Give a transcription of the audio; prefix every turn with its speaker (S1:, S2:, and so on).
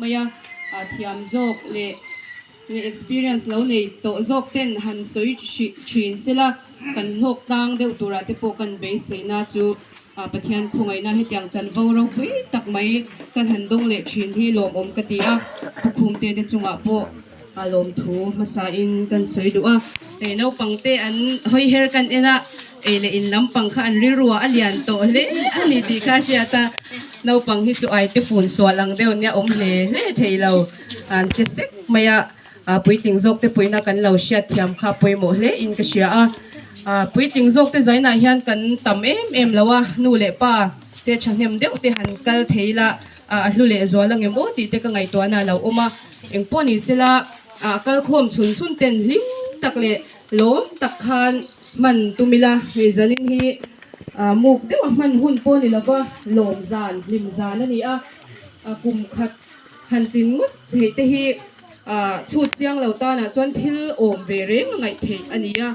S1: mai a, thiam zawk leh experience lo nei tawh zawk ten han sawi thin sela kan hlawk tlang deuh turah te pawh kan beiseina chu Pathian khawngaihna hetiang chanvo ropui tak mai kan han dawng leh thin hi lawmawm ka ti a, Pukhumte te chungah pawh lawmthu hmasain kan sawi duh a. Hei naupang te an hawi her kan en a, ei leh in lampang kha an rilruah a lian tawh hle a ni tih kha a hriat a, naupang hi chu ai te fun sual ang deuh nia awm hle hle thei lo, an che sek mai a, puitling zawk te puihna kan lo hriat thiam kha pawimawh hle in ka hria a, puitling zawk te zainah hian kan tam em em lo a, nu leh pa te thahnem deuh te han kal thei la a hlu leh zual angem aw tih te ka ngaihtuahna a lo awm a, engpawh ni sela a kalkhawm chhun chhun ten hlim tak leh lawm tak khan hman tum ila, hei zanin hi muk deuh a hman hun pawh ni lova lawm zan hlim zan a ni a, kum khat han tlin ngawt theih te hi chhut chiang lo tanah chuan thil awm ve reng a ngaih theih a ni a.